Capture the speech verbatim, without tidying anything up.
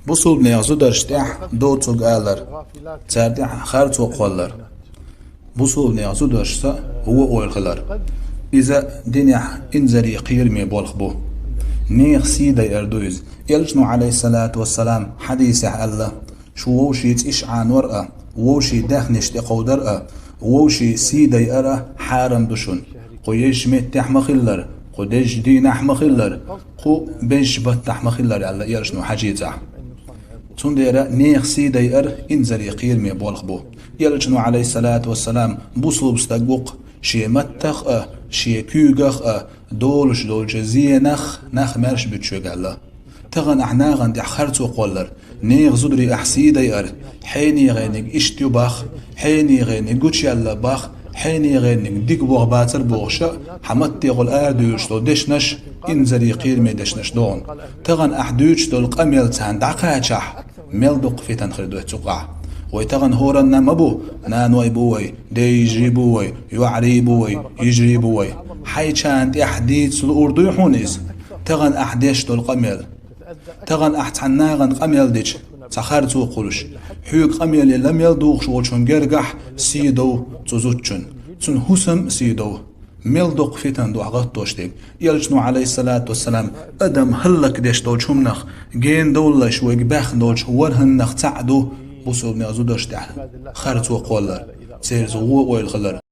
Бусулбанех зударш тӀехь доцург алар, цар тӀехь харцо кхоллар. Бусулбанех зударшца вон ойла хилар. Иза динехь инзаре кхераме болх бу. Нехан сий дайар ду иза. Элчано, алейхиссалату вассалам, хьадисехь аьлла: «Шу вовшийн цӀиш Ӏанор а, вовшийн даьхнаш тӀекховдар а, вовшийн сий дайар а хьарам ду шуна. Кху езачу меттехь ма хиллара, кху дезачу дийнахь ма хиллара, кху безачу баттахь ма хиллара», — аьлла Элчано хьадисехь. Цундела нехан сий дайар инзаре кхераме болх бу. Элчано, алейхиссалату вассалам, бусулба стаг ву-кх, шен маттах а, шен куьйгах а, долуш долчу зенах нах маьрша буьтуш верг аьлла. Тахана ахь нахана тӀехь харцо кхоллар, нехан зударий ахь сий дайар, хьенехениг иштта ю бах, хьенехениг гучуяьлла бах, хьенехениг дика боху бацар бохуш а, хьан маттехула арадуьйлуш долу дешнаш инзаре кхераме дешнаш догӀу. Тахана ахь дуьйцуш долу къамел царна дӀакхачахь, мел дукха фитан хир ду цу къахь. Вай тахана хӀоранна ма бу, наной бу вай, дейижарий бу вай, йоӀарий бу вай, йижарий бу вай. Хьайчарна тӀехь дийца луур дуй хьуна иза? Тахана ахь деш долу къамел. Тахана ахь цхьана нахана къамел дича, цхьа харцо кхуллуш, хьоьга къамеле ламел духуш волчун гергахь сий дов цу зудчун. Цунна хӀусам а сий дов. Мел дукха фитан ду ахь гӀаттош дерг. Элчано, алейхиссалату вассалам, адам хӀаллакдеш долчу хӀуманах генадовллалц вайга баьхна долчу ворхӀаннах цхьаъ ду бусулбанех зударш тӀехь харцо кхоллар, церца вон ойла хилар.